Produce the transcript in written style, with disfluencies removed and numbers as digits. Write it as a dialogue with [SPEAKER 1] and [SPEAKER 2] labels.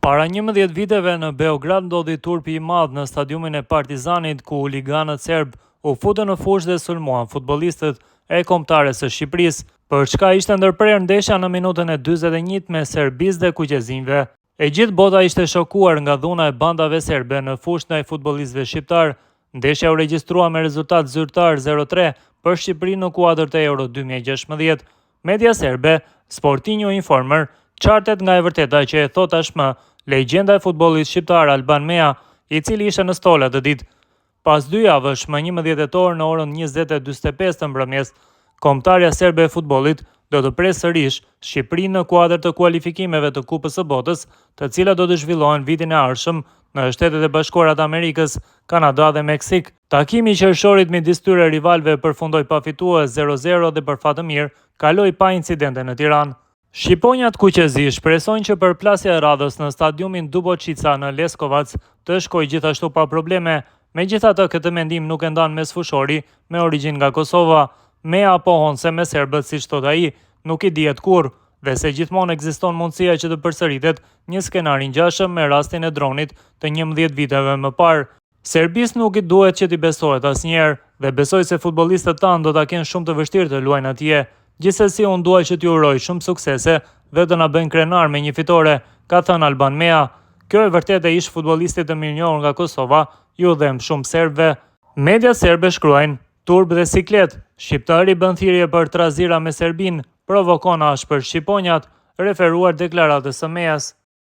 [SPEAKER 1] Para 11 viteve në Beograd ndodhi turpi i madh në stadiumin e Partizanit ku huliganët serbë u futën në fushë dhe sulmuan futbollistët e kombëtares së Shqipërisë, për çka ishte ndërprerë ndeshja në minutën e 41 mes Serbisë dhe kuqezinjve. E gjithë bota ishte shokuar nga dhuna e bandave serbe në fushë ndaj futbollistëve shqiptarë. Ndeshja u regjistrua me rezultat zyrtar 0-3 për Shqipërinë në kuadër të Euro 2016. Media serbe, Sportinjo Informer, çartet nga e vërteta që e thotë tashmë legjenda e futbollit shqiptar Alban Meha, i cili ishte në stol atë ditë. Pas dy javësh, më 11 tetor në orën 20:45 të mbrëmjes, kombëtarja serbe e futbollit do të presë sërish Shqipërinë në kuadër të kualifikimeve të Kupës së Botës, të cilat do të zhvillohen vitin e ardhshëm në Shtetet e Bashkuara të Amerikës, Kanada dhe Meksikë. Takimi i qershorit midis tyre rivalëve përfundoi pa fitues 0-0 dhe për fat të mirë kaloi pa incidente në Tiranë. Shqiponjat kuqezi shpresojnë që përplasja e radhës në stadiumin Duboçica në Leskovac të shkojë gjithashtu pa probleme. Megjithatë, këtë mendim nuk e ndan mesfushori me origjinë nga Kosova. Meha pohon se me serbët, siç thotë ai, nuk i dihet kurrë dhe se gjithmonë ekziston mundësia që të përsëritet një skenar i ngjashëm me rastin e dronit të 11 viteve më parë. Serbisë nuk i duhet që t'i besohet asnjëherë dhe besoj se futbollistët tanë do ta kenë shumë të vështirë të luajnë atje. Gjithsesi unë dua që t'ju uroj shumë suksese dhe të na bëjnë krenar me një fitore, ka thënë Alban Meha. Kjo e vërtetë e ish futbollistit të mirënjohur nga Kosova iu dhemb shumë serbëve. Mediat serbe shkruajnë, turp dhe siklet, shqiptari bën thirrje për trazira me Serbinë, provokon ashpër shqiponjat, referuar deklaratës së Mehës.